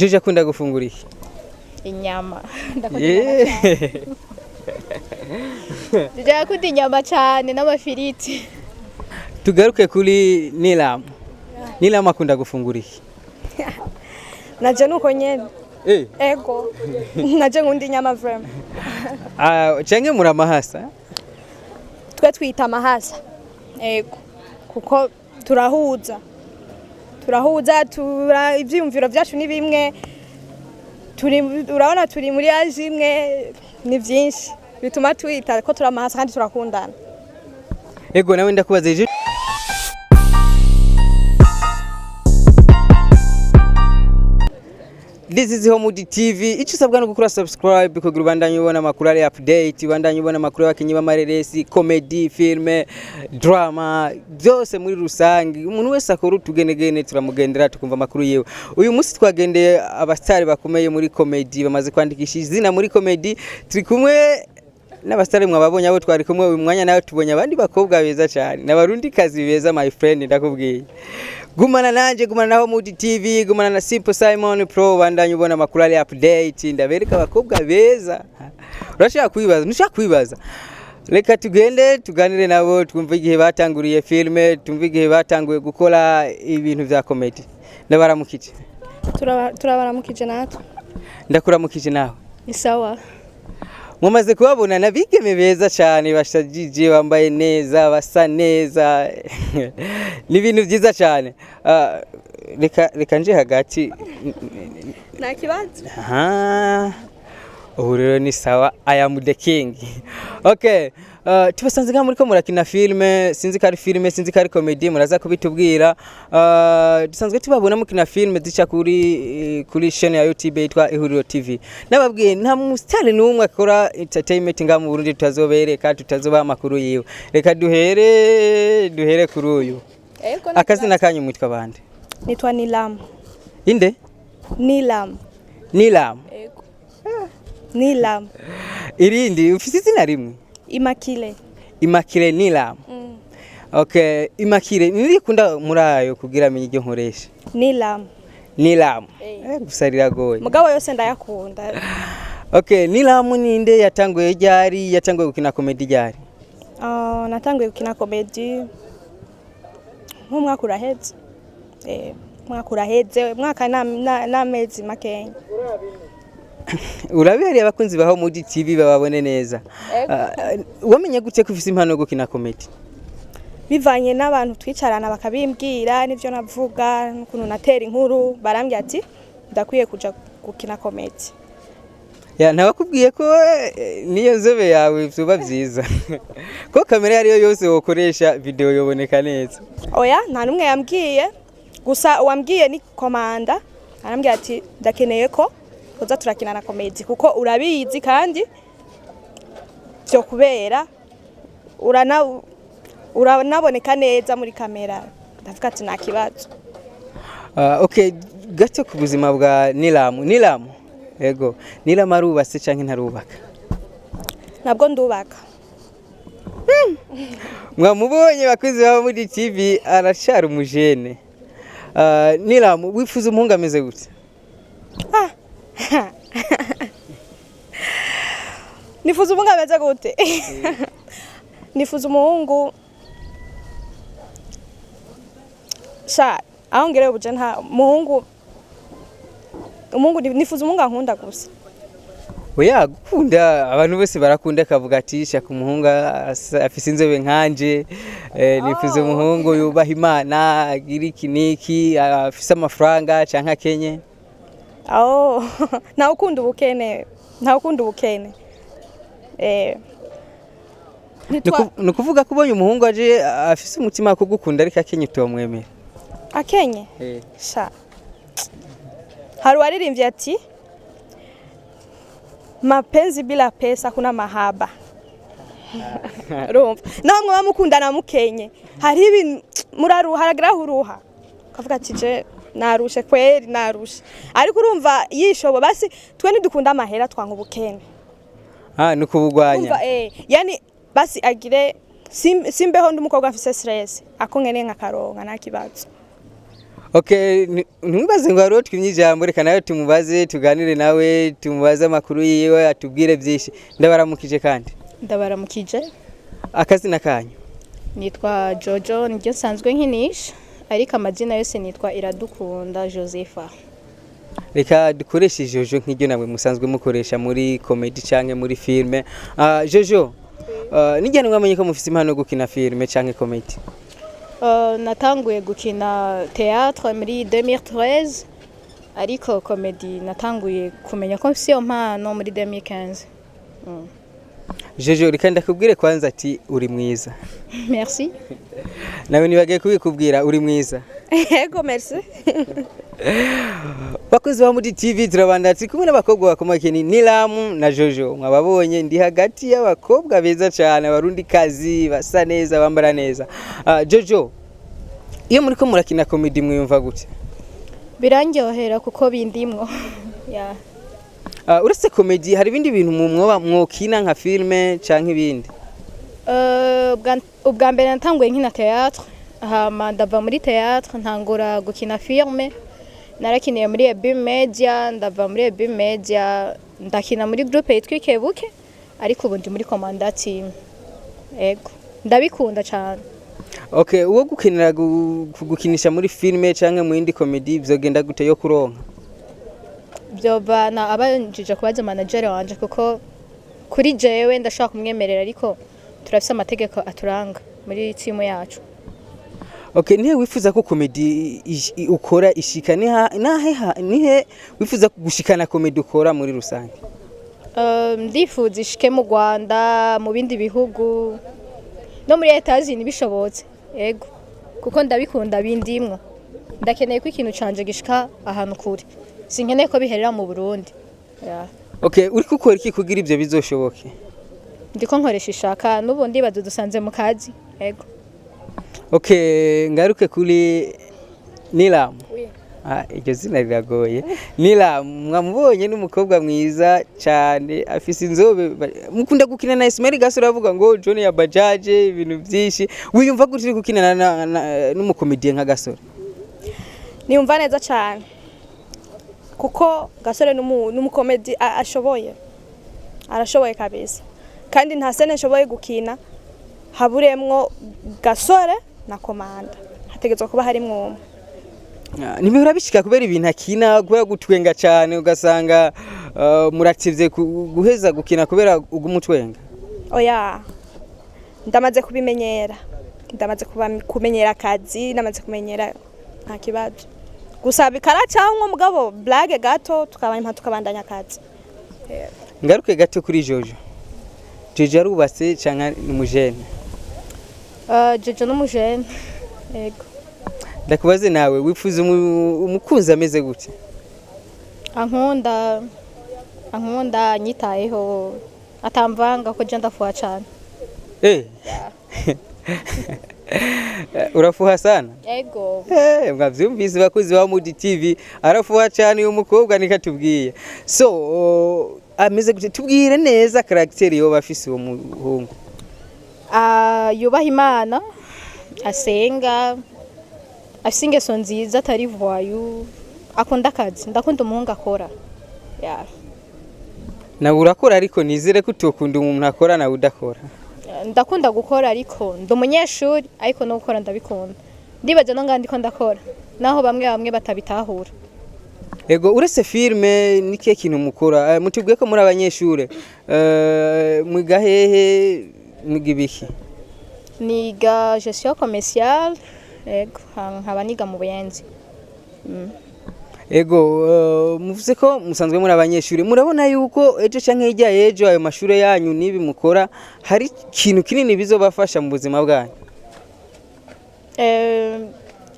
Jojo akunda gufungura iki? Inyama. Ndakunda inyama cyane. Jojo akunda inyama cyane n'amafiriti. Tugaruke kuri Nilam. Nilam akunda gufungura iki? Naje nuko nyene. Ego, naje nkunda inyama vraiment. Ah, canke muramahasa? Twe twita amahasa, ego, kuko turahuza, turahuza, ivyiyumviro vyacu ni bimwe, turi, urabona, turi muri âge imwe, ni vyinshi bituma twita ko turi amahasa kandi turakundana. Ego, nawe ndakubaza ejo. This is Homewood TV. Icyo usabwa no gukora subscribe kugira ubandanye ubona amakuru ari update, ubandanye ubona amakuru y'abakinyi b'amareresi, comedy, film, drama, byose muri rusange. Umuntu wese akora utugenegene turamugendera tukumva amakuru yiwe. Uyu munsi twagendeye abastari bakomeye muri comedy, bamaze kwandikisha izina muri comedy. Turi kumwe n'abasitari mwababonye abo twari kumwe uyu mwanya, nawe tubonye abandi bakobwa beza cyane n'abarundi kazi beza. My friend, ndakubwiye, gumana nanje, gumana na Homewood TV, gumana na Simple Simon Pro, bandanye ubona amakuru ari update. Ndabereka abakobwa beza. Urashaka kwibaza, ntushaka kwibaza, reka tugende tuganire nabo, twumve igihe batanguriye filme, twumve igihe batanguye gukora ibintu vya comedy. Ndabaramukije. Turabaramukije natwe. Ndakuramukije nawe. Isawa. Mumaze kubabona n'abigeme beza cyane, bashajije, bambaye neza, basa neza, ni ibintu byiza cyane. Ah, reka nje hagati. Nta kibazo. Aha, ubu rero ni sawa. I am the king. Okay, tubasanze nka muriko murakina filme, sinzi ko ari filme, sinzi ko ari comedy, muraza kubitubwira. Dusanzwe tubabona mukina filme zica kuri chaîne ya YouTube yitwa Ihuriro TV. Nababwiye, nta musitari n'umwe akora entertainment nga mu Burundi tutazobereka, tutazobaha amakuru yiwe. Reka duhere kuri uyu. Ego. Akazina kanyu mwitwa bande? Nitwa Nilam. Inde? Nilam. Nilam? Ego, Nilam. Irindi, ufise izina rimwe? Imakile. Imakire Nilam. Okay, Imakire nirikunda muri ayo kugira amenye iryo nkoresha. Nilam. Nilam. Gusa riragoye. Mugabo yose ndayakunda. Okay, Nilam ninde, yatanguye ryari, yatanguye gukina comedy ryari? Ah, natanguye gukina comedy nk'umwaka uraheze, umwaka uraheze, umwaka n'amezi makenya. Urabereye, abakunzi baho muri TV bababone neza. Ah, wamenye gute ko ufise impano yo gukina comedy? Bivanye n'abantu twicarana bakabimbwira, n'ivyo navuga n'ukuntu natera inkuru, barambwira ati ndakwiye kuja gukina comedy. Ya, ntawakubwiye ko niyo nzobe yawe vyoba vyiza ko kamera ariyo yose wokoresha video yoboneka neza? Oya, nta n'umwe yambwiye, gusa uwambwiye ni komanda, arambwira ati ndakeneye ko tuza turakina na comedy kuko urabizi kandi vyo kubera uranaboneka neza muri kamera. Ndavuga ati nta kibazo. Okay, gato ku buzima bwa Nilam. Nilam, yego, Nilam arubatse canke ntarubaka? Ntabwo ndubaka. Mwamubonye, bakuzi baba muri TV, aracari umujene. Nilam, wifuza umuhungu ameze gute? Ah. Nifuza umuhungu ameze gute? Nifuza umuhungu, sha, aho ngerewe ubuje nta muhungu, umuhungu nifuza umuhungu ankunda gusa. Oya, gukunda abantu bose barakunda, akavuga ati shaka umuhungu afise inzobe nkanje, nifuza umuhungu yubaha Imana, agira iki niki, afise amafaranga canke akenye. Oh, ntawe ukunda ubukene, ntawe ukunda ubukene. Ni ukuvuga ko ubonye umuhungu aje afise umutima wo kugukunda ariko akenye utomwemera? Akenye? Sha, hari uwaririmbye ati mapenzi bila pesa kuna mahaba. Urumva, naho mwaba mukundana mukenye, hariho ibintu muraruha, harageraho uruha ukavuga ati je narushe kweri, narushe, ariko urumva yishobo. Basi twe ntidukunda amahera, twanka ubukene. Ah, ni ukubugwanya. Urumva, yani basi agire simbeho ndi umukobwa afise stress, ako nkeneye nkakaronka nta kibazo. Okay, ntimubaze ngo hariho twimye ijambo, reka nawe tumubaze, tuganire nawe, tumubaze amakuru yiwe, atubwire byinshi. Ndabaramukije kandi. Ndabaramukije. Akazina kanyu? Nitwa Jojo, niryo nsanzwe nkinisha, ariko amazina yose nitwa Iradukunda Josepha. Reka dukoreshe Jojo nk'iryo namwe musanzwe mukoresha muri comedy canke muri filme. Jojo, nijyane mwamenye ko mufise impano yo gukina filme canke comedy? Natanguye gukina théâtre muri 2013, ariko comedy natanguye kumenya ko mfise iyo mpano muri 2015. Jojo, reka ndakubwire kwanza ati uri mwiza. Merci. Nawe nibagiye kubikubwira, uri mwiza. Yego, merci. Bakozi ba muri TV, turabanda turi kumwe n'abakobwa bakomeye, ni Nilamu na Jojo. Mwababonye, ndi hagati y'abakobwa beza cyane, abarundi kazi basa neza, bambara neza. Jojo, iyo muriko murakina comedy mwiyumva gute? Birandyohera kuko bindimwo, yeah. Uretse comedy hari ibindi bintu mu mwoba mwokina nka filme canke ibindi? Ubwa mbere natanguye nkina théâtre, hama ndava muri théâtre ntangura gukina filme. Narakiniye muri Ebim Media, ndava muri Ebim Media ndakina muri groupe yitwa Ikebuke, ariko ubu ndi muri Commanda Team. Ego, ndabikunda cyane. Okay, uwo gukinira gukinisha muri filme canke mu yindi comedy vyogenda gute yo kuronka? Byovana abanjije kubaza manager wanje, kuko kuri jewe ndashobora kumwemerera, ariko turafise amategeko aturanga muri timu yacu. Okay, nihe wifuza ko comedy ukora ishika? Nihe wifuza gushikana comedy ukora muri rusange? Ndifuza ishike mu Rwanda, mu bindi bihugu, no muri Etazini bishobotse. Ego, kuko ndabikunda, bindimwo. Ndakeneye ko ikintu canje gishika ahantu kure, sinkeneye ko biherera mu Burundi, yeah. Okay, uriko ukora iki kugira ivyo bizoshoboke? Ndiko nkoresha ishaka, n'ubu ndibaza dusanze mu kazi. Ego. Okay, ngaruke kuri Nilam. Ah, iryo zina riragoye. Nilam, mwamubonye, n'umukobwa mwiza cyane, afise inzobe. Mukunda gukina na Ismail Gasore, avuga ngo John ya Bajaje, ibintu byinshi. Wiyumva gute uri gukina n'umukomediye nka Gasore? Niyumva neza cyane kuko Gasore n'umukomedi ashoboye, arashoboye kabisa, kandi nta scène nshoboye gukina haburemwo Gasore na Komanda, hategetswe kuba harimwo umwe. Ah, ntibihora bishika kubera ibintu akina, kubera gutwenga cyane, ugasanga murativye guheza gukina kubera uguma utwenga? Oya, ndamaze kubimenyera, ndamaze kumenyera akazi, ndamaze kumenyera, nta kibazo. Gusa bikaracamwo mugabo blague gato tukaba tukabandanya akazi. Ngaruke gato kuri Jojo. Jojo arubatse canke ni umujene? Jojo n'umujene, ego. Ndakubaze nawe, wifuza umukunzi ameze gute? Ankunda, ankunda, anyitayeho, atamvanga ko je ndafuha cane. Urafuha sana? Ego. Mwavyumvise bakuzi ba Mudi TV, arafuha cyane uyu mukobwa, nika tubwiye. So, ameze gute? Tubwire neza caractère yoba afise uwo muhungu. Ah, yubaha Imana, asenga, afise ingeso nziza, atari voyou, akunda akazi. Ndakunda umuhungu akora, yeah. Nawe urakora, ariko nizere ko utokunda umuntu akora nawe udakora. Ndakunda gukora, ariko ndi umunyeshuri, ariko no gukora ndabikunda. Ndibaza no ngaha ndiko ndakora, naho bamwe bamwe batabitahura. Ego, uretse filme ni kihe kintu mukora? Mutubwiye ko muri abanyeshure. Mwiga hehe, mwiga ibiki? Niga gestion commerciale, ego, nkaba niga mu Buyenzi. Ego, muvuze ko musanzwe muri abanyeshuri, murabona yuko ejo canke hirya y'ejo ayo mashure yanyu n'ibi mukora hari ikintu kinini bizobafasha mu buzima bwanyu?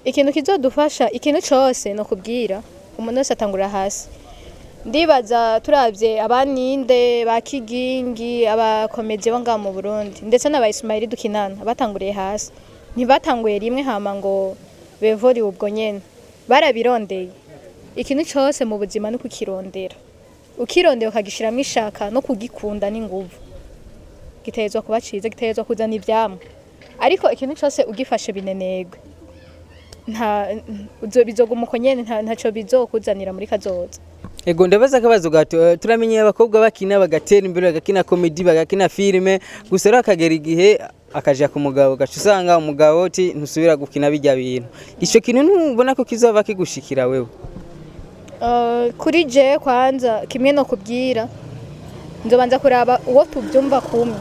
Ikintu kizodufasha, ikintu cose no kubwira umuntu wese atangurira hasi. Ndibaza turavye abaninde ba Kigingi, abakomediye bo ngaha mu Burundi, ndetse n'aba Ismaili dukinana, batanguriye hasi. Ntibatanguye rimwe hama ngo bevori ubwo nyene, barabirondeye. Ikintu cose mu buzima no kukirondera, ukirondera ukagishiramwo ishaka no kugikunda n'inguvu, gitezwa kuba ciza, gitezwa kuzana ivyamwa. Ariko ikintu cose ugifashe binenegwe. Nta bizoguma uko nyene, ntaco bizokuzanira muri kazoza. Ego, ndabaza akabazo gato. Turamenye abakobwa bakina bagatera imbere, bagakina comedy, bagakina filime, gusa rero akagera igihe akaja ku mugabo, gaca usanga umugabo uti ntusubira gukina bijya bintu. Ico kintu ntubona ko kizova kigushikira wewe? Kuri je kwanza kimwe no kubwira, nzobanza kuraba uwo tubyumva kumwe,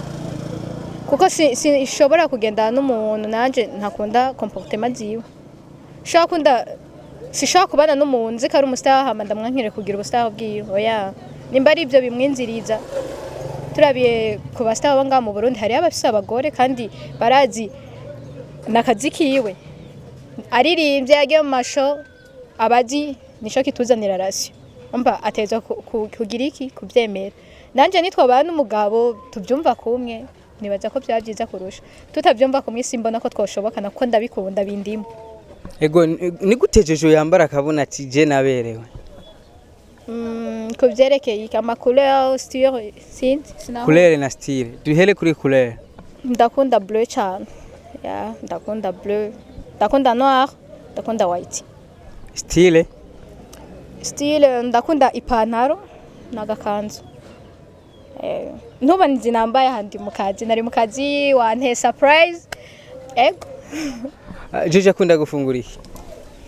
kuko sinshobora kugendana n'umuntu nanje ntakunda comportement ziwe. Shaka kunda, sishobora kubana n'umuntu nzi ko ari umustar hama ndamwankire kugira ubustar bwiwe. Oya, nimba ari ibyo bimwinziriza. Turabiye ku bastar bo ngaha mu Burundi, hariyo abafise abagore kandi barazi nakazi kiwe, aririmbye, yagiye mu masho, abazi nico kituzanira ration, umva atezwa kugira iki kuvyemera. Nanje nitwabana n'umugabo tubyumva kumwe, nibaza ko byaba byiza kurusha. Tutabyumva kumwe, simbona ko twoshobokana, kuko ndabikunda bindimo. Ego, ni gute Jojo yambara akabona ati je naberewe? Ku vyerekeye iki? Amacouleur, style, sinzi Couleur na style. Duhere kuri couleur. Ndakunda bleu cyane ya, ndakunda bleu, ndakunda noir, ndakunda white. Style? Style, ndakunda ipantaro n'agakanzu. Ntubona izi nambaye ahandi mu kazi, nari mu kazi wanteye surprise, ego. Ah, Jojo akunda gufungura iki?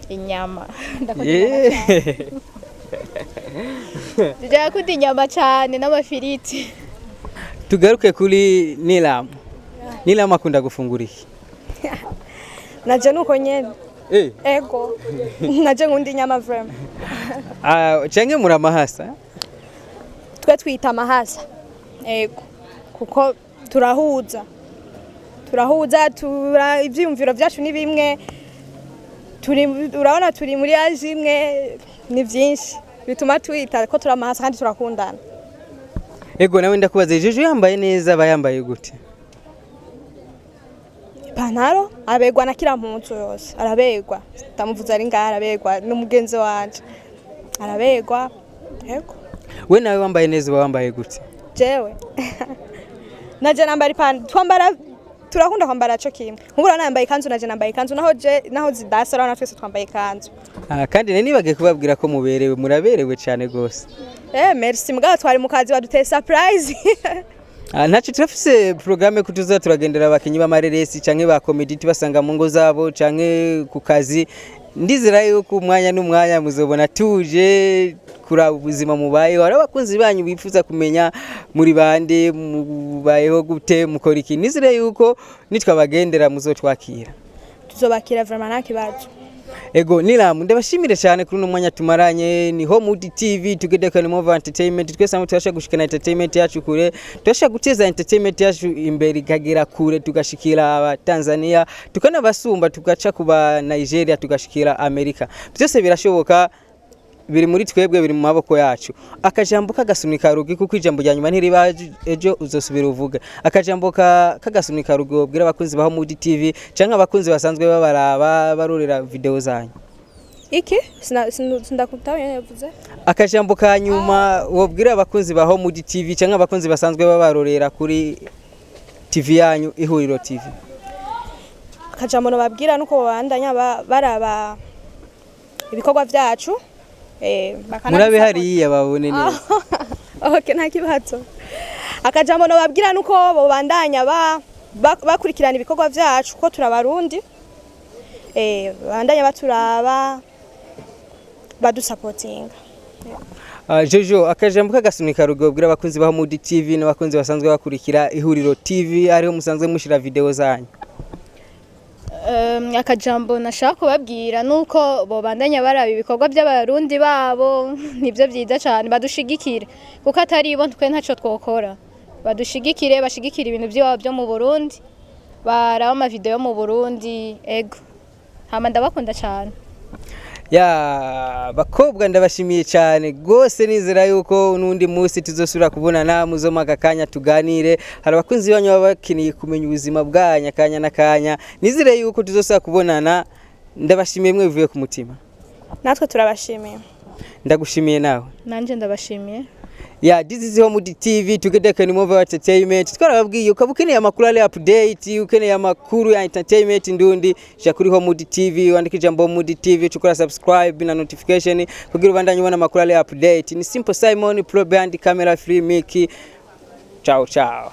Inyama. Ndakunda inyama cyane. Ndakunda inyama cyane n'amafiriti. Tugaruke kuri Nilam. Nilam akunda gufungura iki? Naje nuko nyene. Ego, naje nkunda inyama vraiment. Ah, canke muramahasa? Twe twita amahasa, ego, kuko turahuza, ivyiyumviro vyacu ni bimwe, turi, urabona, turi muri âge imwe, ni vyinshi bituma twita ko turi amahasa kandi turakundana. Ego, nawe ndakubaza, Jojo yambaye neza aba yambaye gute? Ipantaro, arabegwa na kila mpuzu yose, arabegwa. Ndamuvuze ari ngaha, arabegwa n'umugenzi wanje, arabegwa, ego. We nawe wambaye neza uba wambaye gute? Jewe naje nambara ipantaro, twambara, turakunda kwambara co kimwe. Nk'ubu urabona nambaye ikanzu, naje nambaye ikanzu, naho je naho zidasa, urabona twese twambaye ikanzu. Ah, kandi nari nibagiye kubabwira ko muberewe, muraberewe cyane gose. Eh, merci. Mugabo twari mu kazi, baduteye surprise. Ah, ntacyo, turafise programme ko tuza turagendera abakinyi b'amareresi canke ba comedy, tubasanga mu ngo zabo canke ku kazi. Ndizera yuko umwanya n'umwanya muzobona tuje kuraba ubuzima mubayeho. Hari abakunzi banyu bifuza kumenya muri bande, mubayeho gute, mukora iki. Nizere yuko nitwabagendera muzotwakira. Tuzobakira vraiment, nta kibazo. Ego, Nilam, ndabashimire cyane kuri uno mwanya tumaranye. Ni Homewood TV, together can move entertainment. Twese hamwe turashaka gushikana entertainment yacu kure, turashaka guteza entertainment yacu imbere ikagera kure, tugashikira aba Tanzania, tukanabasumba, tugaca kuba Nigeria, tugashikira Amerika. Byose birashoboka, biri muri twebwe, biri mu maboko yacu. Akajambo k'agasunika rugi, kuko ijambo rya nyuma ntiriba ejo uzosubira uvuge. Akajambo k'agasunika rugi wobwira abakunzi ba Homewood TV canke abakunzi basanzwe babaraba, barorera video zanyu. Iki sindakutaho yavuze. Akajambo ka nyuma wobwira abakunzi ba Homewood TV canke abakunzi basanzwe babarorera kuri TV yanyu Ihuriro TV. Akajambo nobabwira nuko babandanya baraba ibikorwa vyacu, Murabe hariya babone neza. Okay, nta kibazo. Akajambo nobabwira nuko bobandanya bakurikirana ibikorwa vyacu, ko turabarundi, bandanya baturaba, badusapotinga. Jojo, akajambo k'agasunika rugo wobwira abakunzi ba Homewood TV n'abakunzi basanzwe bakurikira Ihuriro TV, ariho musanzwe mushira video zanyu. Akajambo nashaka kubabwira nuko bobandanya baraba ibikorwa by'abarundi babo, nibyo byiza cyane, badushigikire, kuko atari bo twe ntacyo twokora. Badushigikire, bashigikire ibintu by'iwabo byo mu Burundi, baraba amavideo yo mu Burundi. Ego, hama ndabakunda cyane. Ya bakobwa, ndabashimiye cyane gose. Nizera yuko n'undi munsi tuzosubira kubonana, muzoma aka kanya tuganire. Hari abakunzi banyu baba bakeneye kumenya ubuzima bwanyu akanya n'akanya. Nizere yuko tuzosubira kubonana. Ndabashimiye mwe bivuye ku mutima. Natwe turabashimiye. Ndagushimiye nawe. Nanjye ndabashimiye. Yeah, this is Home TV, together can move entertainment. Twarababwiye, ukaba ukeneye amakuru ari update, ukeneye amakuru ya entertainment ndundi, ja kuri Home TV, wandika ijambo Home TV, ukora subscribe na notification kugira ubandanye ubona amakuru ari update. Ni Simple Simon Pro Band Camera Free Mickey. Ciao ciao.